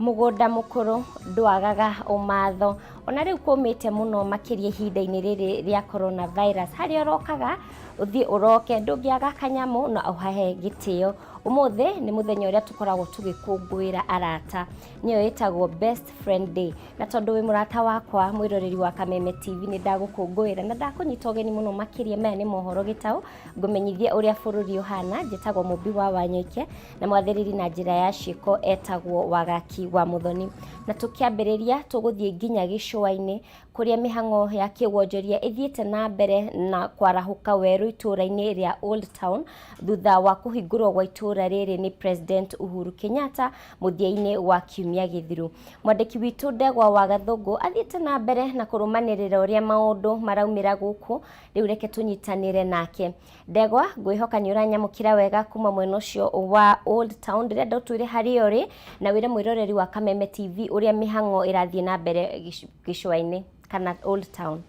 Mũgũnda mũkũrũ ndwagaga ũmatho. Ona rĩu kũmĩte mũno makĩria ihinda-inĩ rĩrĩ rĩa coronavirus. Harĩa ũrokaga, ũthiĩ ũroke, ndũngĩaga kanyamũ na ũhahe gĩtĩo. Ũmũthĩ nĩ mũthenya ũrĩa tũkoragwo tũgĩkũngũĩra arata. Nĩyo ĩtagwo Best Friend Day. Na tondũ wĩ mũrata wakwa mwĩroreri wa Kameme TV nĩ ndagũkũngũĩra na ndakũnyita ũgeni mũno makĩria. Maya nĩ mohoro gĩtaũ, ngũmenyithie ũrĩa bũrũri ũhana. Njĩtagwo Mũmbi wa Wanyoike na mwathĩrĩri na njĩra ya ciĩko etagwo Wagaki wa Mũthoni. Na tũkĩambĩrĩria tũgũthiĩ nginya gĩcũa-inĩ kũrĩa mĩhang'o ya kĩwonjoria ĩthiĩte na mbere na kwarahũka werũ itũũra-inĩ rĩa Old Town thutha wa kũhingũrwo gwa itũũra rĩrĩ nĩ President Uhuru Kenyatta mũthia-inĩ wa kiumia gĩthiru. Mwandĩki witũ Ndegwa wa Gathũngũ athiĩte na mbere na kũrũmanĩrĩra ũrĩa maũndũ maraumĩra gũkũ, rĩu reke tũnyitanĩre nake. Ndegwa, ngwĩhoka nĩ ũranyamũkĩra wega kuma mwena ũcio wa Old Town. Ndĩrenda ũtwĩre harĩa ũrĩ na wĩre mwĩroreri wa Kameme TV ũrĩa mĩhang'o ĩrathiĩ na mbere gĩcũa-inĩ kana Old Town.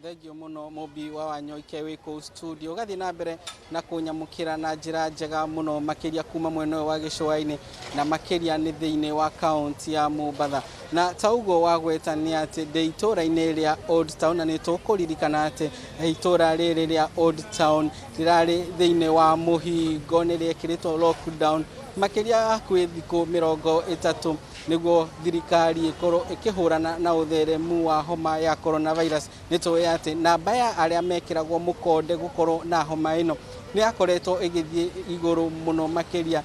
Thengio mũno Mũmbi wa Wanyoike wĩ kũu studio ũgathiĩ na mbere na kũnyamũkĩra na njĩra njega mũno makĩria kuma mwena ũyũ wa gĩcũa-inĩ na makĩria nĩ thĩinĩ wa kaunti ya Mombatha. Na ta ũguo wagweta nĩ atĩ ndĩ itũũra-inĩ rĩa Old Town na nĩ tũkũririkana atĩ itũũra rĩrĩ rĩa Old Town rĩrarĩ thĩinĩ wa mũhingo nĩ rĩekĩrĩtwo lockdown makĩria hakuhĩ thikũ 30 nĩguo thirikari ĩkorwo ĩkĩhũrana na ũtheremu wa homa ya coronavirus. Nĩ tũĩ atĩ namba ya arĩa mekĩragwo mũkonde gũkorwo na homa ĩno nĩ yakoretwo ĩgĩthiĩ igũrũ mũno makĩria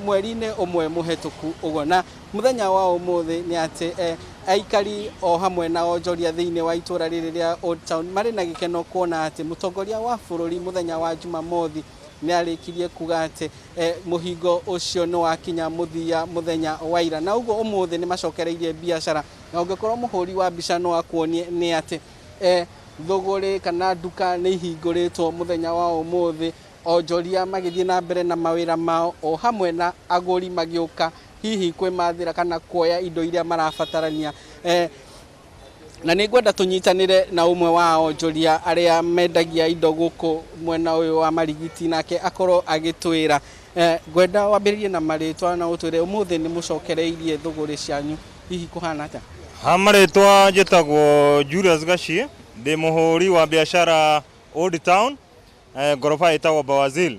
mweri-inĩ ũmwe mũhetũku ũguo. Na mũthenya wa ũmũthĩ nĩ atĩ aikari o hamwe na onjoria thĩinĩ wa itũũra rĩrĩ rĩa Old Town marĩ na gĩkeno kuona atĩ mũtongoria wa bũrũri mũthenya wa Jumamothi nĩ arĩkirie kuga atĩ mũhingo ũcio nĩ wakinya mũthia mũthenya wa ira. Na ũguo ũmũthĩ nĩ macokereirie biacara. Na ũngĩkorwo mũhũri wa mbica no akuonie nĩ atĩ thũgũrĩ kana nduka nĩ ihingũrĩtwo mũthenya wa ũmũthĩ, onjoria magĩthiĩ na mbere na mawĩra mao o hamwe na agũri magĩũka hihi kwĩmathĩra kana kuoya indo iria marabatarania. Na nĩ ngwenda tũnyitanĩre na ũmwe wa onjoria arĩa mendagia indo gũkũ mwena ũyũ wa Marigiti, nake akorwo agĩtwĩra. Ngwenda wambĩrĩrie na marĩtwa na ũtwĩre ũmũthĩ nĩ mũcokereirie thũgũrĩ cianyu, hihi kũhana atĩa? Ha marĩtwa njĩtagwo Julius Gaciĩ, ndĩ mũhũri wa biacara Old Town, ngoroba ĩtagwo Bawazil.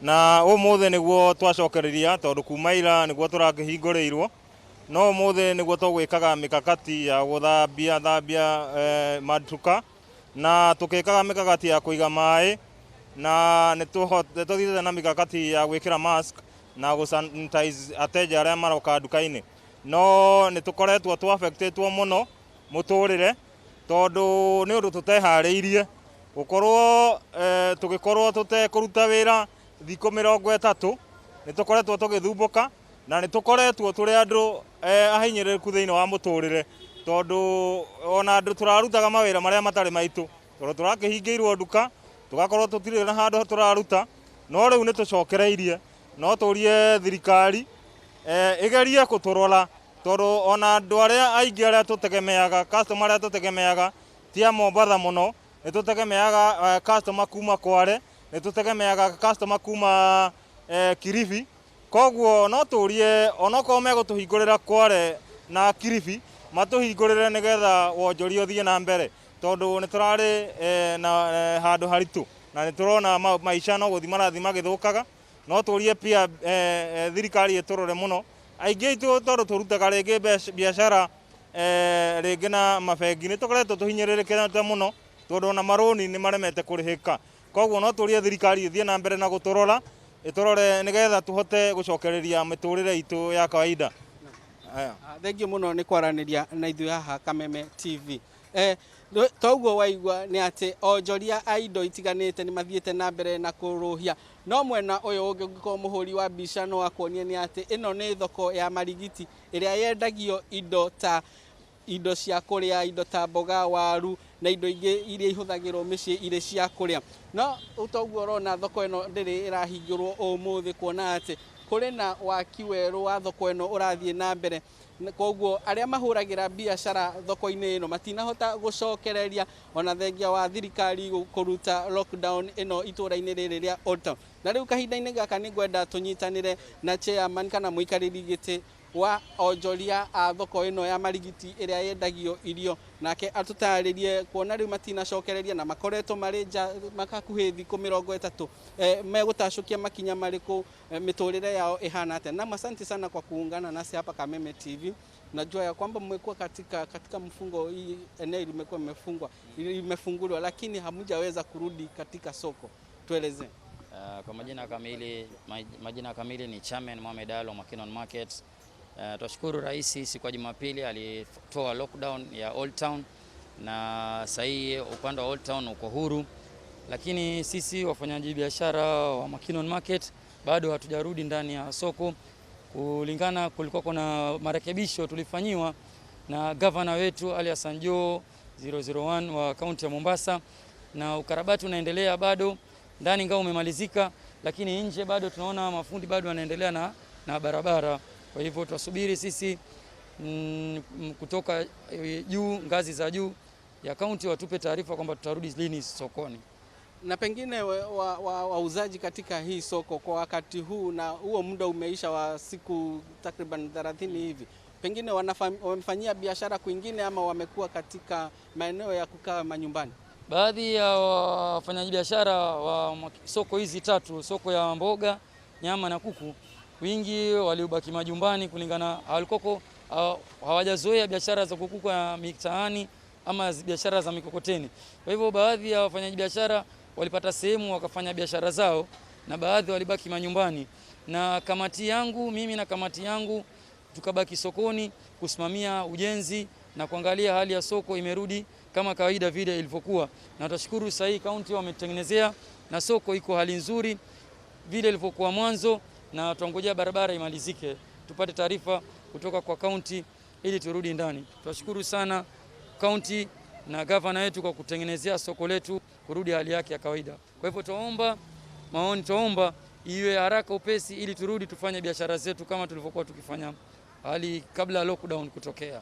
Na ũmũthĩ nĩguo twacokereria tondũ kuma ira nĩguo tũrakĩhingũrĩirwo. No ũmũthĩ nĩguo tũgwĩkaga mĩkakati ya gũthambia thambia matuka na tũkĩkaga mĩkakati ya kũiga maĩ na nĩ tũthiĩte na mĩkakati ya gwĩkĩra mask na gũ sanitize ateja arĩa maroka nduka-inĩ. No nĩ tũkoretwo tũ affectĩtwo mũno mũtũrĩre tondũ nĩ ũndũ tũteharĩirie gũkorwo tũgĩkorwo tũtekũruta wĩra thikũ 30 nĩ tũkoretwo tũgĩthumbũka. Na nĩ tũkoretwo tũrĩ andũ ahinyĩrĩrĩku thĩinĩ wa mũtũrĩre, tondũ ona andũ tũrarutaga mawĩra marĩa matarĩ maitũ, tondũ tũrakĩhingĩirwo nduka, tũgakorwo tũtirĩ na handũ tũraruta, no rĩu nĩ tũcokereirie, no tũrie thirikari ĩgerie gũtũrora, tondũ ona andũ arĩa aingĩ arĩa tũtegemeaga, customer arĩa tũtegemeaga ti a Mombatha mũno, nĩ tũtegemeaga customer kuma Kwale, nĩ tũtegemeaga customer kuma Kilifi. Koguo no tũrie onokorwo megũtũhingũrĩra Kwale na Kilifi, matũhingũrĩre nĩgetha wonjoria ũthiĩ na mbere, tondũ nĩ tũrarĩ na handũ haritũ na nĩ tũrona maica no gũthiĩ marathiĩ magĩthũkaga. No tũrie pia thirikari ĩtũrore mũno. Aingĩ aitũ tondũ tũrutaga rĩngĩ biacara rĩngĩ na mabengi, nĩ tũkoretwo tũhinyĩrĩrĩkĩte mũno tondũ ona marũni nĩ maremete kũrĩhĩka. Koguo no tũrie thirikari ĩthiĩ na mbere na gũtũrora, ĩtũrore nĩgetha tũhote gũcokereria mĩtũrĩre itũ ya kawaida. Aya. Thengiũ mũno nĩ kwaranĩria na ithuĩ haha Kameme TV. Toguo waigua nĩ atĩ onjoria a indo itiganĩte nĩ mathiĩte na mbere na kũrũhia, no mwena ũyũ ũngĩ ũngĩkorwo mũhũri wa mbica no akuonie nĩ atĩ ĩno nĩ thoko ya Marigiti ĩrĩa yendagio indo ta indo cia kũrĩa, indo ta mboga, waru na indo ingĩ iria ihũthagĩrwo mĩciĩ irĩ cia kũrĩa. No toguo ũrona thoko ĩno ndĩrĩ ĩrahingũrwo ũmũthĩ kuona atĩ kũrĩ na waki werũ wa thoko ĩno ũrathiĩ na mbere. Koguo arĩa mahũragĩra biacara thoko-inĩ ĩno matinahota gũcokereria ona thengia wa thirikari kũruta lockdown ĩno itũra-inĩ rĩrĩ rĩa Old Town. Na rĩu kahinda-inĩ gaka nĩ ngwenda tũnyitanĩre na chairman kana mũikarĩri gĩtĩ wa onjoria a thoko ĩno ya Marigiti ĩrĩa yendagio irio, nake atũtarĩrie kuona rĩu matinacokereria na makoretwo marĩ nja makakuhĩ thikũ 30, megũtacũkia makinya marĩkũ, mĩtũrĩre yao ĩhana atĩa. Na asante sana kwa kuungana nasi hapa Kameme TV. Najua ya kwamba mmekuwa katika mfungo, hii eneo limekuwa imefungwa, imefunguliwa, lakini hamjaweza kurudi katika soko. Tueleze. Kwa majina kamili ni Chairman Mohamed Alo, Mackinnon Market. Twashukuru Rais siku ya Jumapili alitoa lockdown ya Old Town na sasa hii upande wa Old Town uko huru, lakini sisi wafanyaji biashara wa Mackinnon Market bado hatujarudi ndani ya soko. Kulingana kulikuwa kuna marekebisho tulifanyiwa na gavana wetu Ali Hassan Joho 001 wa kaunti ya Mombasa, na ukarabati unaendelea bado ndani, ingawa umemalizika, lakini nje bado tunaona mafundi bado wanaendelea na barabara. Kwa hivyo twasubiri sisi kutoka juu, ngazi za juu ya kaunti watupe taarifa kwamba tutarudi lini sokoni. Na pengine wauzaji katika hii soko kwa wakati huu, na huo muda umeisha wa siku takriban 30 hivi, pengine wamefanyia biashara kwingine ama wamekuwa katika maeneo ya kukaa manyumbani? Baadhi ya wafanyabiashara wa soko hizi tatu, soko ya mboga, nyama na kuku, wingi waliobaki majumbani kulingana hawalikoko hawajazoea biashara za kukuka mitaani ama biashara za mikokoteni. Kwa hivyo baadhi ya wafanyabiashara walipata sehemu wakafanya biashara zao na baadhi walibaki manyumbani. Na kamati yangu, mimi na kamati yangu tukabaki sokoni kusimamia ujenzi na kuangalia hali ya soko imerudi kama kawaida vile ilivyokuwa. Na tutashukuru sasa hii kaunti wametengenezea na soko iko hali nzuri vile ilivyokuwa mwanzo, na tuangojea barabara imalizike tupate taarifa kutoka kwa kaunti ili turudi ndani. Tunashukuru sana kaunti na gavana wetu kwa kutengenezea soko letu kurudi hali yake ya kawaida. Kwa hivyo tuomba maoni, tuomba iwe haraka upesi ili turudi tufanye biashara zetu kama tulivyokuwa tukifanya hali kabla lockdown kutokea.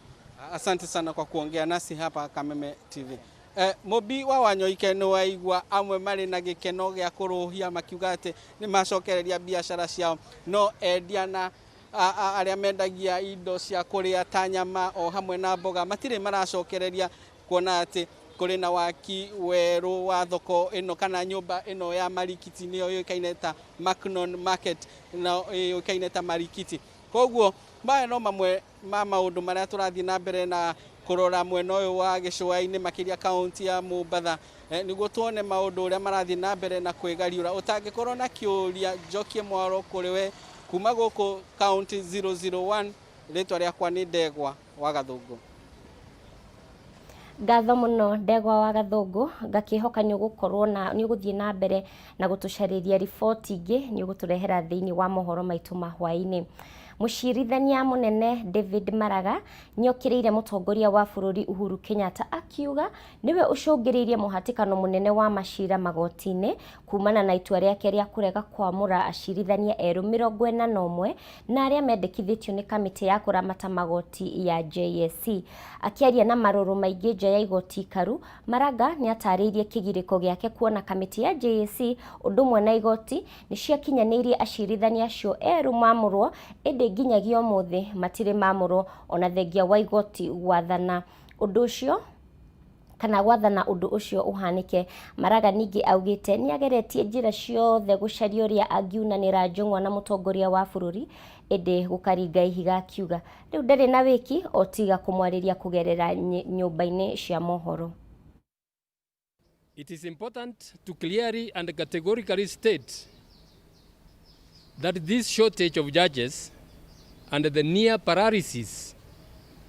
Asante sana kwa kuongea nasi hapa Kameme TV. Mũmbi wa Wanyoike nĩ waigua amwe marĩ na gĩkeno gĩa kũrũhia makiuga atĩ nĩ macokereria biacara ciao, no endia na arĩa mendagia indo cia kũrĩa ta nyama o hamwe na mboga matirĩ maracokereria, kuona atĩ kũrĩ na waki werũ wa thoko ĩno kana nyũmba ĩno ya Marikiti, nĩyo yũĩkaine ta Mackinnon Market na yũĩkaine ta Marikiti. Koguo maya no mamwe ma maũndũ marĩa tũrathiĩ na mbere na kũrora mwena ũyũ wa gĩcũa-inĩ, makĩria kaunti ya Mombatha, nĩguo tuone maũndũ ũrĩa marathiĩ na mbere na kwĩgariũra. Ũtangĩkorwo na kĩũria, njokie mwaro kũrĩ we kuma gũkũ kaunti 001. Rĩtwa rĩakwa nĩ Ndegwa wa Gathũngũ. Ngatho mũno, Ndegwa wa Gathũngũ. Ngakĩhoka nĩ ũgũkorwo na nĩ ũgũthiĩ na mbere na gũtũcarĩria riboti ingĩ nĩ ũgũtũrehera thĩinĩ wa mohoro maitũ ma hwaĩ-inĩ. Mũcirithania mũnene David Maraga nĩokĩrĩire mũtongoria wa bũrũri Uhuru Kenyatta, akiuga nĩwe ũcũngĩrĩirie mũhatĩkano mũnene wa macira magoti-inĩ kumana na itua rĩake rĩa kũrega kwamũra acirithania erũ 41 na arĩa mendekithĩtio nĩ kamĩtĩ ya kũramata magoti ya JSC. Akĩaria na marũrũ maingĩ nja ya igoti ikaru, Maraga nĩatarĩirie kĩgirĩko gĩake kuona kamĩtĩ ya JSC ũndũ ũmwe na igoti nĩ ciakinyanĩirie acirithania acio erũ mamũrwo, ĩndĩ nginyagia ũmũthĩ matirĩ mamũrwo ona thengia wa igoti gwathana ũndũ ũcio kana gwathana ũndũ ũcio ũhanĩke. Maraga ningĩ augĩte nĩageretie njĩra ciothe gũcaria ũrĩa angiunanĩra njũng'wa na mũtongoria wa bũrũri, ĩndĩ gũkaringa ihiga, akiuga rĩu ndarĩ na wĩki o tiga kũmwarĩria kũgerera nyũmba-inĩ cia mohoro. It is important to clearly and categorically state that this shortage of judges and the near paralysis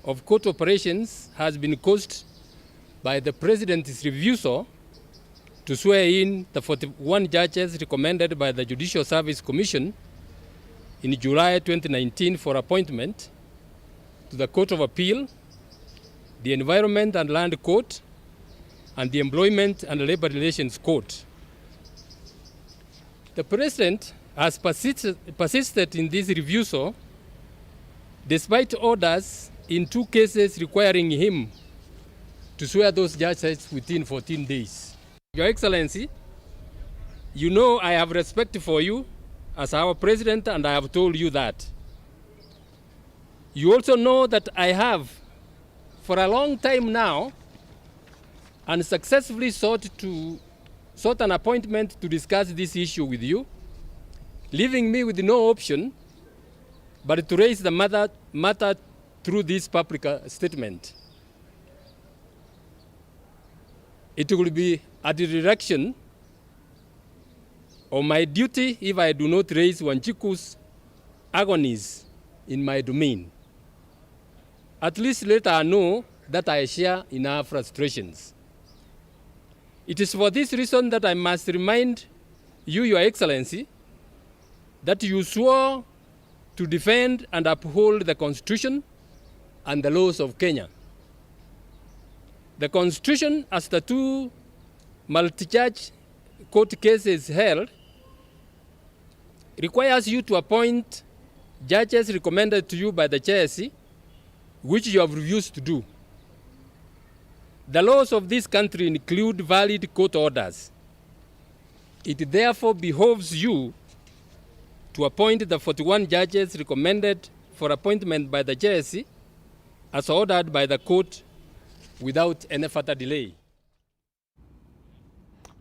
of court operations has been caused by the President's refusal to swear in the 41 judges recommended by the Judicial Service Commission in July 2019 for appointment to the Court of Appeal, the Environment and Land Court, and the Employment and Labor Relations Court. The President has persisted in this refusal despite orders in two cases requiring him to swear those judges within 14 days. Your Excellency, You know I have respect for you as our president, and I have told you that. You also know that I have, for a long time now, unsuccessfully sought an appointment to discuss this issue with you, leaving me with no option but to raise the matter through this public statement. It will be at the direction of my duty if I do not raise Wanjiku's agonies in my domain. At least let her know that I share in her frustrations. It is for this reason that I must remind you, Your Excellency, that you swore to defend and uphold the Constitution and the laws of Kenya. The Constitution, as the two multi-judge court cases held, requires you to appoint judges recommended to you by the JSC, which you have refused to do. The laws of this country include valid court orders. It therefore behoves you to appoint the 41 judges recommended for appointment by the JSC as ordered by the court without any further delay.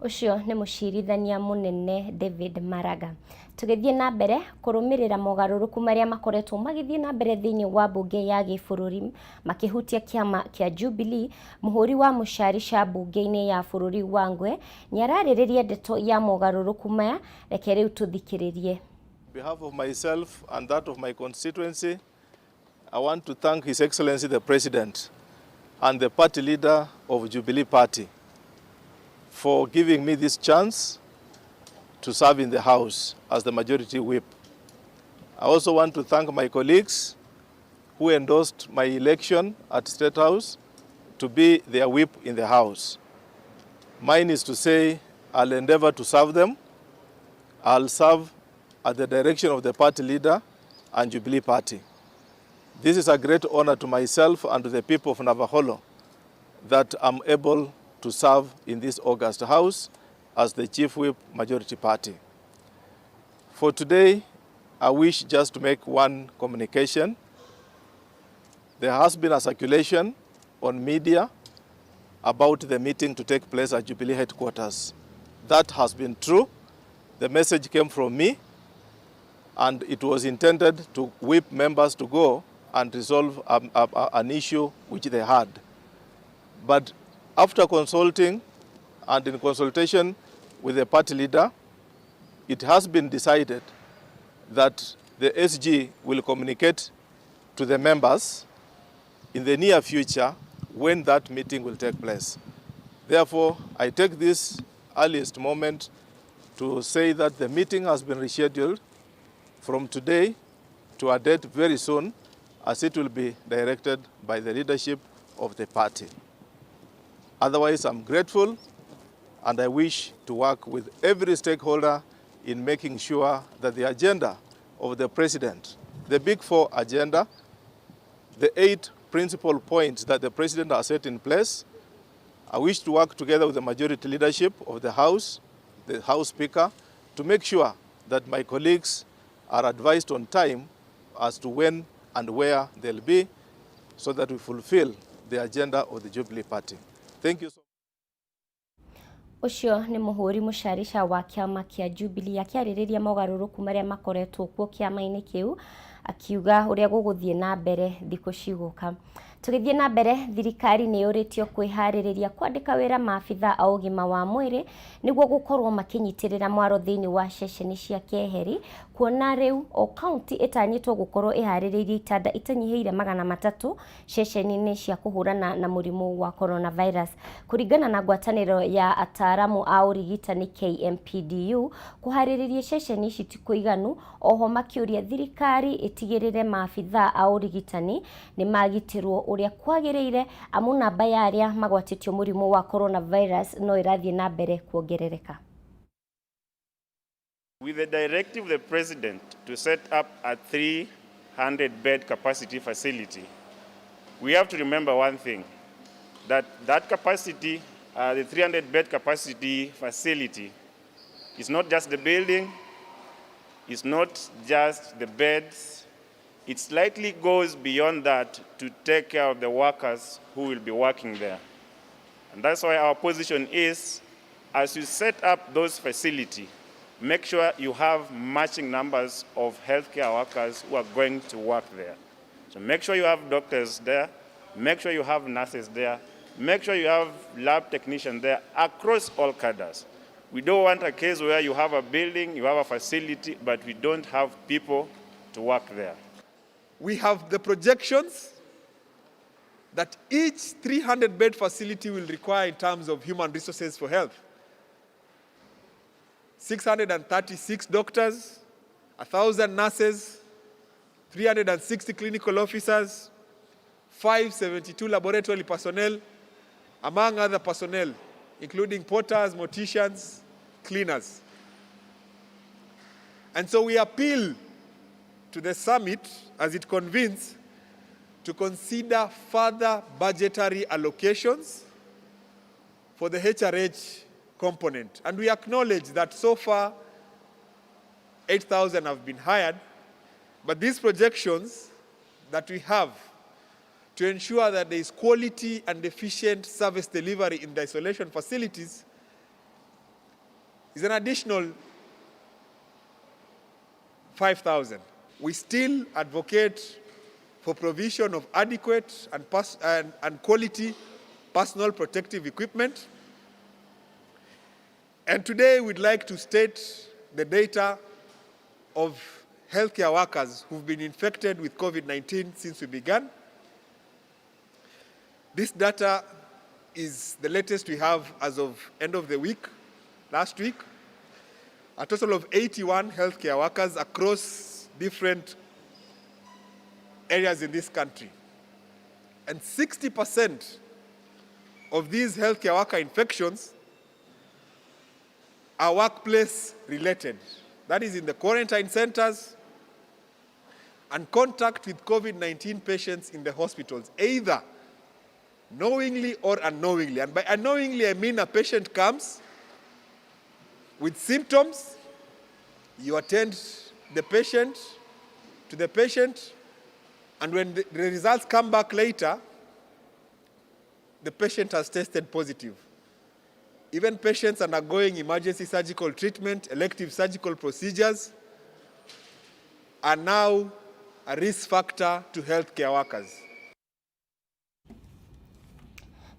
Ũcio nĩ mũcirithania mũnene David Maraga. Tũgĩthiĩ na mbere kũrũmĩrĩra mogarũrũku marĩa makoretwo magĩthiĩ na mbere thĩinĩ wa mbunge ya gĩbũrũri makĩhutia kĩama kĩa Jubilee, mũhũri wa mũcarica mbunge-inĩ ya bũrũri wa Ngwe nĩ ararĩrĩria ndeto ya mogarũrũku maya. Reke rĩu tũthikĩrĩrie. On behalf of myself and that of my constituency, I want to thank His Excellency the President and the party leader of Jubilee Party for giving me this chance to serve in the House as the majority whip. I also want to thank my colleagues who endorsed my election at State House to be their whip in the House. Mine is to say I'll endeavor to serve them. I'll serve at the direction of the party leader and Jubilee Party. This is a great honor to myself and to the people of Navakholo that I'm able to serve in this august House as the Chief Whip Majority Party. For today, I wish just to make one communication. There has been a circulation on media about the meeting to take place at Jubilee headquarters. That has been true. The message came from me, and it was intended to whip members to go and resolve an issue which they had. But after consulting and in consultation with the party leader, it has been decided that the SG will communicate to the members in the near future when that meeting will take place. Therefore, I take this earliest moment to say that the meeting has been rescheduled from today to a date very soon, as it will be directed by the leadership of the party. Otherwise, I'm grateful and I wish to work with every stakeholder in making sure that the agenda of the president, the Big Four agenda, the 8 principal points that the president has set in place, I wish to work together with the majority leadership of the House Speaker, to make sure that my colleagues are advised on time as to when and where they'll be, so that we fulfill the agenda of the Jubilee Party. Thank you so much. Ũcio nĩ mũhũri mũcarica wa kĩama kĩa Jubilee akĩarĩrĩria mogarũrũku marĩa makoretwo kuo kĩama-inĩ kĩu, akiuga ũrĩa gũgũthiĩ na mbere thikũ cigũka. Tũgĩthiĩ na mbere, thirikari nĩ yũrĩtio kwĩharĩrĩria kwandĩka wĩra maabitha a ũgima wa mwĩrĩ nĩguo gũkorwo makĩnyitĩrĩra mwaro thĩinĩ wa ceceni cia keheri, kuona rĩu o kaunti ĩtanyĩtwo gũkorwo ĩharĩrĩirie itanda itanyihĩire 300 ceceni-inĩ cia kũhũrana na mũrimũ wa coronavirus. Kũringana na ngwatanĩro ya ataaramu a ũrigitani KMPDU, kũharĩrĩria ceceni ici ti kũiganu. Oho makĩũria thirikari ĩtigĩrĩre maabitha a ũrigitani nĩ magitĩrwo ũrĩa kwagĩrĩire, amu namba ya arĩa magwatĩtio mũrimũ wa coronavirus no ĩrathiĩ na mbere kuongerereka. With the directive of the President to set up a 300-bed capacity facility, we have to remember one thing, that capacity, the 300-bed capacity facility, It's not just the building, it's not just the beds, it slightly goes beyond that to take care of the workers who will be working there. And that's why our position is, as you set up those facilities, make sure you have matching numbers of healthcare workers who are going to work there. So make sure you have doctors there, make sure you have nurses there, make sure you have lab technicians there across all cadres. We don't want a case where you have a building, you have a facility, but we don't have people to work there. We have the projections that each 300-bed facility will require in terms of human resources for health. 636 doctors, 1,000 nurses, 360 clinical officers, 572 laboratory personnel, among other personnel, including porters, morticians, cleaners. And so we appeal to the summit as it convenes to consider further budgetary allocations for the HRH component. And we acknowledge that so far 8,000 have been hired, but these projections that we have to ensure that there is quality and efficient service delivery in the isolation facilities is an additional 5,000. We still advocate for provision of adequate and quality personal protective equipment. And today we'd like to state the data of healthcare workers who've been infected with COVID-19 since we began. This data is the latest we have as of end of the week, last week. A total of 81 healthcare workers across different areas in this country. And 60% of these healthcare worker infections are workplace related. That is in the quarantine centers and contact with COVID-19 patients in the hospitals, either knowingly or unknowingly. And by unknowingly, I mean a patient comes with symptoms, you attend the patient to the patient, and when the results come back later, the patient has tested positive. Even patients undergoing emergency surgical treatment, elective surgical procedures, are now a risk factor to healthcare workers.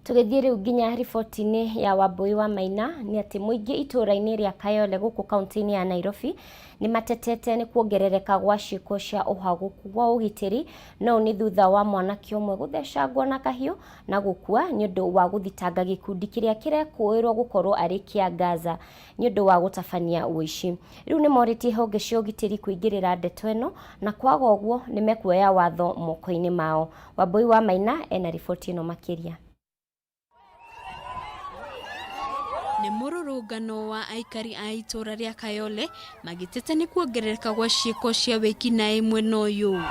Tũgĩthiĩ rĩu nginya riboti-inĩ ya Wambui wa Maina nĩ atĩ mũingĩ itũũra-inĩ rĩa Kayole gũkũ kaunti-inĩ ya Nairobi nĩ matetete nĩ kuongerereka gwa ciĩko cia ũhagũku wa ũgitĩri no nĩ thutha wa mwanake ũmwe gũthecangwo na kahiũ na gũkua nĩ ũndũ wa gũthitanga gĩkundi kĩrĩa kĩrekũĩrwo gũkorwo arĩ kĩa Gaza nĩ ũndũ wa gũtabania ũici. Rĩu nĩ morĩtie honge cia ũgitĩri kũingĩrĩra ndeto ĩno na kwaga ũguo nĩ mekuoya watho moko-inĩ mao. Wambui wa Maina ena riboti ĩno makĩria. Nĩ mũrũrũngano wa aikari a itũra rĩa Kayole magĩteta nĩ kuongerereka gwa ciĩko cia wĩkinaĩ mwena ũyũ.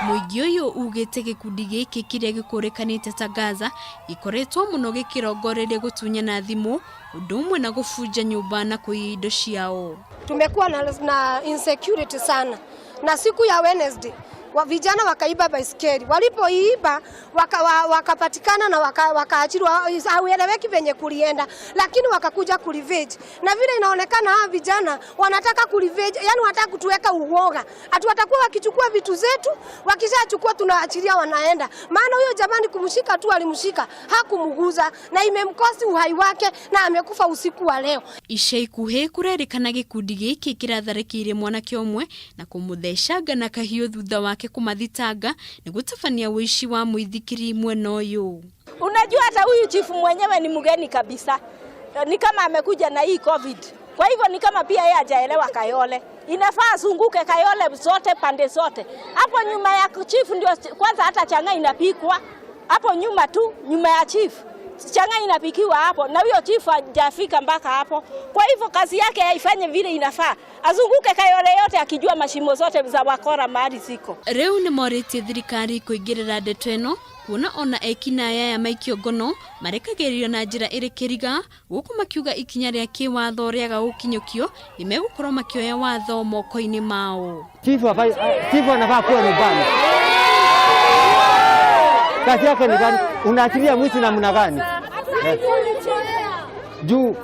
Mũingĩ ũyũ ugĩte gĩkundi gĩkĩ kĩrĩa gĩkũrĩkanĩte ta Gaza gĩkoretwo mũno gĩkĩrongoreria gũtunyana thimũ ũndũ ũmwe na gũbunja nyũmba na kũiya indo ciao. Tumekuwa na insecurity sana, na siku ya Wednesday wa vijana wakaiba baiskeli, walipoiba wakapatikana na wakaachiliwa, haueleweki venye kulienda, lakini wakakuja kurevenge. Na vile inaonekana hawa vijana wanataka kurevenge, yani wanataka kutuweka uoga, ati watakuwa wakichukua vitu zetu, wakishachukua tunaachilia wanaenda. Maana huyo jamani kumshika tu alimshika, hakumguza na imemkosi uhai wake na amekufa usiku wa leo. Ica ikuhĩ kũrerĩkana gĩkundi gĩkĩ kĩratharĩkĩire mwanake ũmwe na kũmũthecanga na kahiũ thutha wake kũmathitanga nĩ gũtabania ũici wa mũithikiri mwena ũyũ. Unajua hata huyu chifu mwenyewe ni mgeni kabisa, ni kama amekuja na hii COVID. Kwa hivyo ni kama pia yeye hajaelewa Kayole. Inafaa azunguke Kayole zote pande zote. Hapo nyuma ya chifu ndio kwanza hata chang'aa inapikwa. Hapo nyuma tu, nyuma ya chief. Chang'aa inapikiwa hapo na huyo chifu hajafika mpaka hapo. Kwa hivyo kazi yake haifanye vile inafaa, azunguke Kayole yote akijua mashimo zote za wakora mahali ziko. Rĩu nĩ morĩtie thirikari kũingĩrĩra ndeto ĩno kuona ona ekinaĩ aya maikio ngono marekagĩrĩrio na njĩra ĩrĩ kĩriga, gũkũ makiuga ikinya rĩa kĩwatho rĩaga gũkinyũkio nĩ megũkorwo makĩoya watho moko-inĩ mao. Chifu anafaa kuwa nyumbani. Kazi yake ni gani? Unaachilia mwizi namna gani? Juu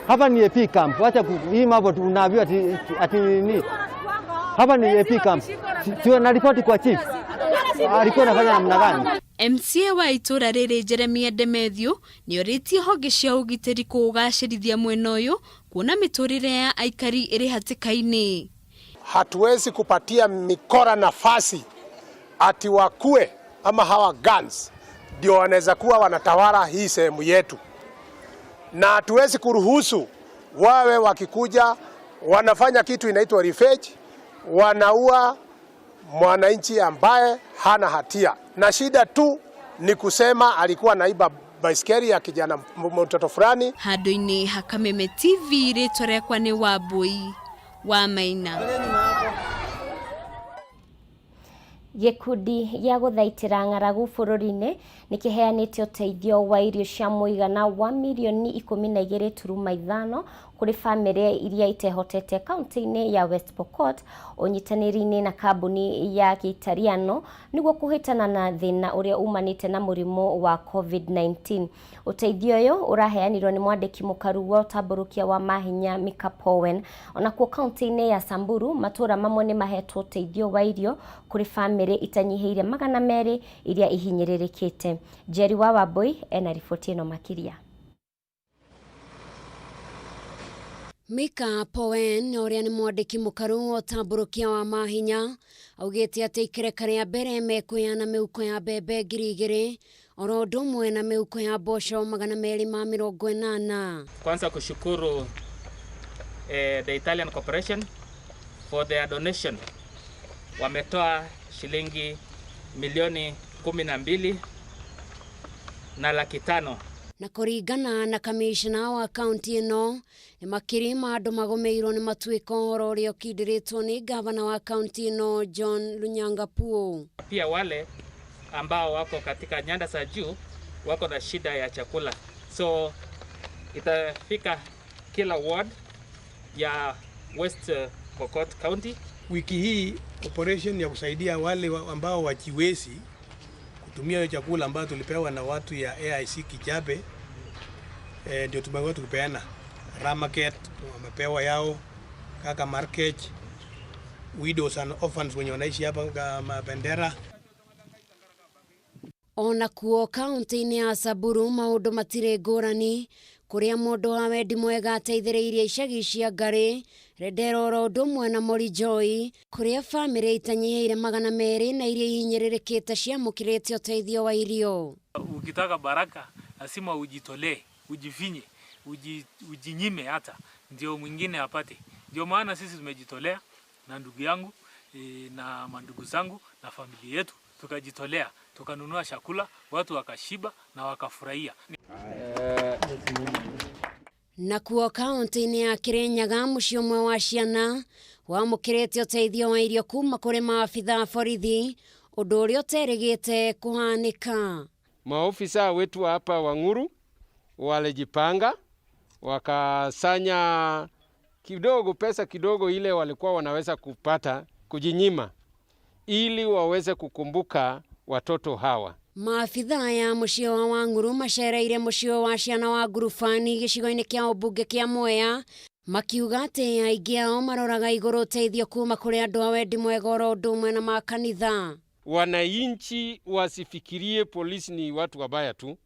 hapa ni AP camp. Wacha hii mambo unaambiwa ati nini? Hapa ni AP camp. Sio na ripoti kwa chief. Alikuwa anafanya namna gani? MCA wa itũra rĩrĩ Jeremia Demethio nĩorĩtie honge cia ũgitĩri kũũgacĩrithia mwena ũyũ kuona mĩtũrĩre ya aikari ĩrĩ hatĩka-inĩ. Hatuwezi kupatia mikora nafasi ati wakue ama hawa guns ndio wanaweza kuwa wanatawala hii sehemu yetu, na hatuwezi kuruhusu wawe wakikuja wanafanya kitu inaitwa revenge, wanaua mwananchi ambaye hana hatia, na shida tu ni kusema alikuwa naiba baiskeli ya kijana mtoto fulani. Handũ-inĩ ha Kameme TV, rĩtwa rĩakwa nĩ Wambui wa Maina. Gĩkundi gĩa gũthaitĩra ng'aragu bũrũri-inĩ nĩkĩheanĩte ũteithio wa irio cia mũigana wa mirioni 12.5 kũrĩ bamĩrĩ iria itehotete kaunti-inĩ ya West Pokot ũnyitanĩri-inĩ na kambuni ya Gĩitariano nĩguo kũhĩtana na thĩna ũrĩa umanĩte na mũrimũ wa COVID-19. Ũteithio ũyũ ũraheanirwo nĩ mwandĩki mũkaru wa ũtambũrũkia wa mahinya Mika Powen. Onakuo kaunti-inĩ ya Samburu matũra mamwe nĩmahetwo ũteithio wa irio kũrĩ bamĩrĩ itanyihĩire 200 iria ihinyĩrĩrĩkĩte. Njeri wa Wambui ena riboti ĩno makĩria. Mika Powen ũrĩa nĩ mwandĩki mũkaru wa ũtambũrũkia wa mahinya augĩte atĩ ikereka rĩa mbere mekũheana mĩhuko ya mbembe 2000 oro ũndũ ũmwe na mĩhuko ya mboco 280. Kwanza kushukuru the Italian Corporation for their donation. Wametoa shilingi milioni 12 na 500,000. Na kũringana na kamishna wa kaunti ĩno nĩ makiri ma andũ magũmĩirwo nĩ matuĩka ũhoro ũrĩa ũkindĩrĩtwo nĩ gavana wa kaunti ĩno John Lunyangapuo. Pia wale ambao wako katika nyanda za juu wako na shida ya chakula, so itafika kila ward ya West Pokot County. Wiki hii operation ya kusaidia wale ambao wajiwezi kutumia hiyo chakula ambayo tulipewa na watu ya AIC Kijabe, ndio tumekuwa tukipeana. Ramaket wamepewa yao, Kaka Market, widows and orphans wenye wanaishi hapa kama Bendera. Ona kuo kaunti-inĩ ya Samburu maũndũ matirĩ ngũrani kũrĩa mũndũ wa wendi mwega ateithĩrĩirie icagi cia Ngarĩ, Rendero oro ũndũ ũmwe na Morijoi kũrĩa bamĩrĩ itanyihĩire 200 na iria ihinyĩrĩrĩkĩte ciamũkĩrĩte ũteithio wa irio. Ukitaka baraka lazima ujitolee, ujifinye, ujinyime hata ndio mwingine apate. Ndio maana sisi tumejitolea na ndugu yangu na mandugu zangu na familia yetu, tukajitolea, tukanunua chakula, watu wakashiba na wakafurahia. Na kuo kaunti-inĩ ya Kirinyaga mũciĩ ũmwe wa ciana wamũkĩrĩte ũteithio wa irio kuma kũrĩ maabitha a borithi, ũndũ ũrĩa ũterĩgĩte kũhanĩka. Maofisa wetu hapa Wang'uru walijipanga wakasanya kidogo pesa kidogo ile walikuwa wanaweza kupata kujinyima ili waweze kukumbuka watoto hawa. Maabitha ya mũciĩ wa Wang'uru macereire mũciĩ wa ciana wa Ngurubani gĩcigo-inĩ kĩa ũmbunge kĩa Mwea makiuga atĩ aingĩ ao maroraga igũrũ ũteithio kuma kũrĩ andũ a wendi mwega oro ũndũ ũmwe na makanitha. Wananchi wasifikirie polisi ni watu wabaya tu.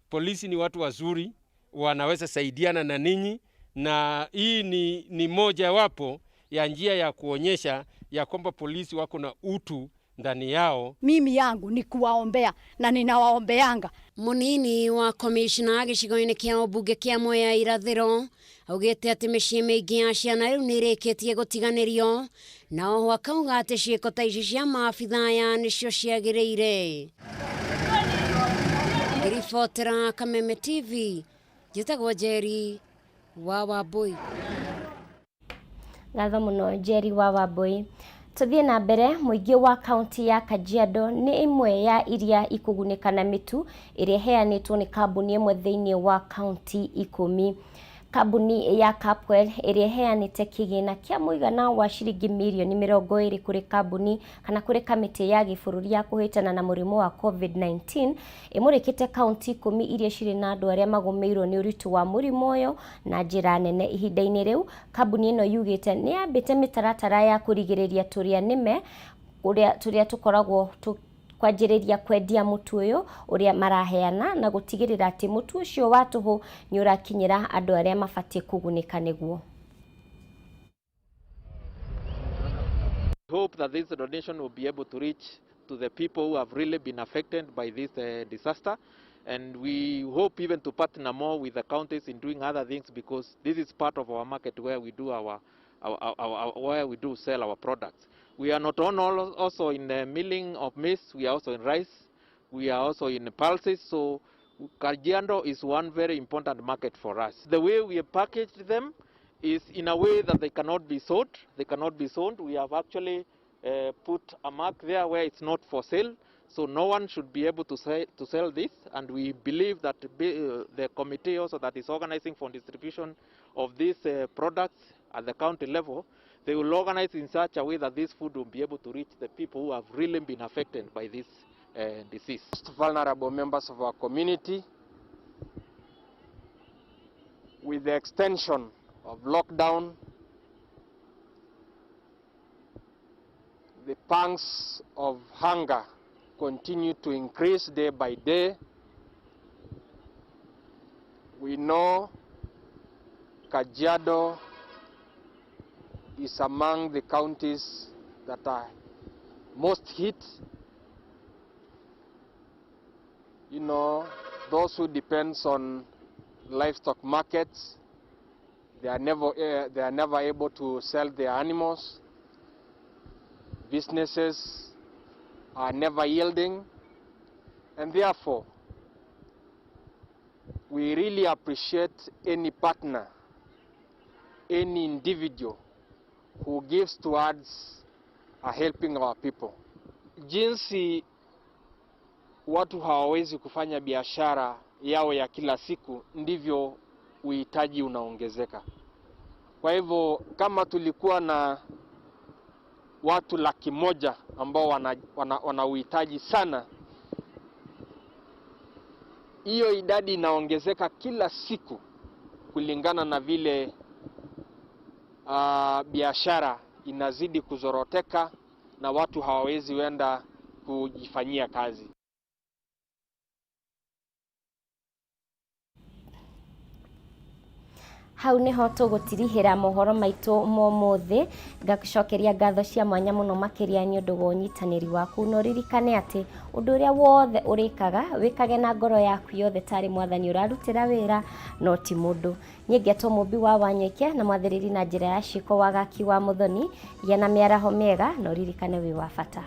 Polisi ni watu wazuri, wanaweza saidiana na ninyi, na hii ni moja wapo ya njia ya kuonyesha ya kwamba polisi wako na utu ndani yao. Mimi yangu ni kuwaombea na ninawaombeanga. Munini wa komishna gĩcigo-inĩ kĩa ũmbunge kĩa Mwea Irathĩro augĩte atĩ mĩciĩ mĩingĩ ya ciana rĩu nĩ ĩrĩkĩtie gũtiganĩrio, na oho akauga atĩ ciĩko ta ici cia maabitha aya nĩcio ciagĩrĩire. Ngĩribotera Kameme TV, njĩtagwo Njeri wa Wambui. Ngatho mũno Njeri wa Wambui. Tũthiĩ na mbere, mũingĩ wa kaunti ya Kajiado nĩ ĩmwe ya iria ikũgunĩka na mĩtu ĩrĩa ĩheanĩtwo nĩ kambuni ĩmwe thĩinĩ wa kaunti ikũmi. Kambuni ya Capwell ĩrĩa ĩheanĩte kĩgĩna kĩa mũigana wa ciringi mirioni 20 kũrĩ kambuni kana kũrĩ kamĩtĩ ya gĩbũrũri ya kũhĩtana na mũrimũ wa COVID-19 ĩmũrĩkĩte kaunti ikũmi iria cirĩ na andũ arĩa magũmĩirwo nĩ ũritũ wa mũrimũ ũyũ na njĩra nene. Ihinda-inĩ rĩu, kambuni ĩno yugĩte nĩ yambĩte mĩtaratara ya kũrigĩrĩria tũrĩa nĩme ũrĩa tũrĩa tũkoragwo kwanjĩrĩria kwendia mũtu ũyũ ũrĩa maraheana na gũtigĩrĩra atĩ mũtu ũcio wa tũhũ nĩ ũrakinyĩra andũ arĩa mabatiĩ kũgunĩka nĩguo. Hope that this donation will be able to reach to the people who have really been affected by this disaster, and we hope even to partner more with the counties in doing other things, because this is part of our market where we do our, where we do sell our products. We are not only also in the milling of maize, we are also in rice, we are also in pulses, so Kajiado is one very important market for us. The way we have packaged them is in a way that they cannot be sold. They cannot be sold. We have actually put a mark there where it's not for sale, so no one should be able to sell this. And we believe that the committee also that is organizing for distribution of these products at the county level, they will organize in such a way that this food will be able to reach the people who have really been affected by this disease. Most vulnerable members of our community, with the extension of lockdown, the pangs of hunger continue to increase day by day. We know Kajiado is among the counties that are most hit. Those who depends on livestock markets, they are never able to sell their animals. Businesses are never yielding, and therefore we really appreciate any partner, any individual who gives towards helping our people. Jinsi watu hawawezi kufanya biashara yao ya kila siku, ndivyo uhitaji unaongezeka. Kwa hivyo kama tulikuwa na watu 100,000 ambao wana uhitaji sana, hiyo idadi inaongezeka kila siku kulingana na vile biashara inazidi kuzoroteka na watu hawawezi wenda kujifanyia kazi. Hau niho tũgũtirihĩra mohoro maitũ momuthĩ. Ngakũcokeria ngatho cia mwanya mũno makĩria nĩ ũndũ wa ũnyitanĩri waku, na ũririkane atĩ ũndũ ũrĩa wothe ũrĩkaga wĩkage na ngoro yaku yothe tarĩ mwathani ũrarutĩra wĩra no ti mũndũ. Niĩ ngetwo Mũmbi wa Wanyoike na mwathĩrĩri na njĩra ya ciĩko wa Gaki wa Mũthoni. Gĩa na mĩaraho mĩega na ũririkane wĩ wa bata.